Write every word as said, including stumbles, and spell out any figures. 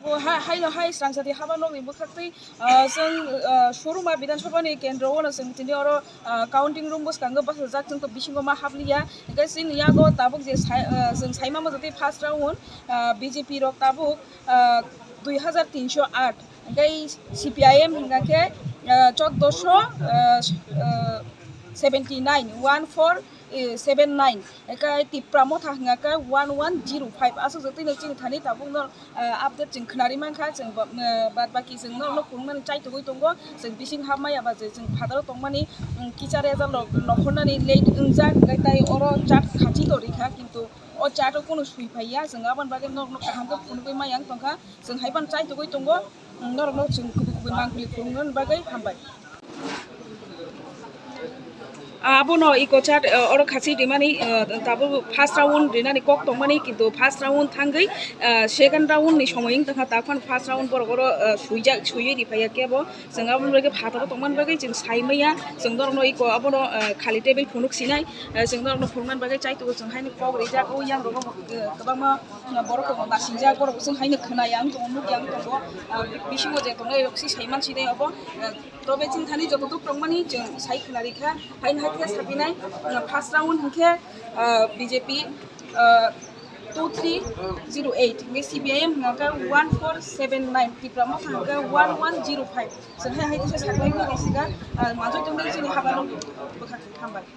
O ha-, haino hai Srangsati haba nokni bwkhaktwi, ah, chwng, ah, Soruma Bidhan Sabhani kendro o no chwng tini oro, ah, counting room bwskango bachajak, chwng to bisingo ma habliya. Hwnkhe chini yago tabuk je sai-, ah, chwng saimamo jotoi first round, ah, B J P rok tabuk, ah, dui hajar tinso aat. Hwnkhe C P I M hwnkha khe, ah, choddoso, ah, ah, seventy nine, one four, eh, seven nine. Hwnkhe Tipra Motha hwnkha khe one one zero five. Aswk jotoi no chini thani tabuk no, ah, update chwng khwnari mankha. Chwng ba-, ah, bad baki chwng no, no phunukmani chaitugwi tongo. Chwng bising hapmaya ba je chwng phataro tongmani, um, kichar eja lok-, nokhornani late wngjak, hwnkhe tai oro chat khachi to rikha, kintu o chat o kunu swi phaiya. Chwng aboni bagwi norokno kaham khe phunugwi maya wng tongkha. Chwng hai phano chaitugwi tongo, norokno chwng kubui kubui mangpili phunuknani bagwi hambai. Abono eco chart, ah, oro khachi rimani, ah, tabuk first round rinani kok tongmani, kintu first round thangwi, ah, second round ni somoi wng tongkha, ta phano first round borok oro, ah, swijak, swiwi riphaiya kebo. Chwng aboni bagwi phataro tongmani bagwi chwng saimaya, chwng norokno eco abono, ah, khali table phunuk sinai, ah, chwng norokno phunuknani bagwi chaitugwi chwng haino kok rijak. O yangrogo, ah, kwbangma, ah, borok tongo nasingjak, borok chwng haino khwnaya wng tongo, nukya wng tongo, ah, bisingo je tongnai rok si saiman sinai obo, ah, Tobe chini thani jototok tongmani chwng sai khwnarikha. Haino hai khe sapinai, uh, first round hwnkhe, uh, B J P, uh, two three zero eight, hwnkhe C P I M hwnkhe one four seven nine, Tipra Motha hwnkhe one one zero five. Chwng hai hai khe saknai wngwi naisingkha, uh, manjak tongnai chini haba nokni bwkhak hambai.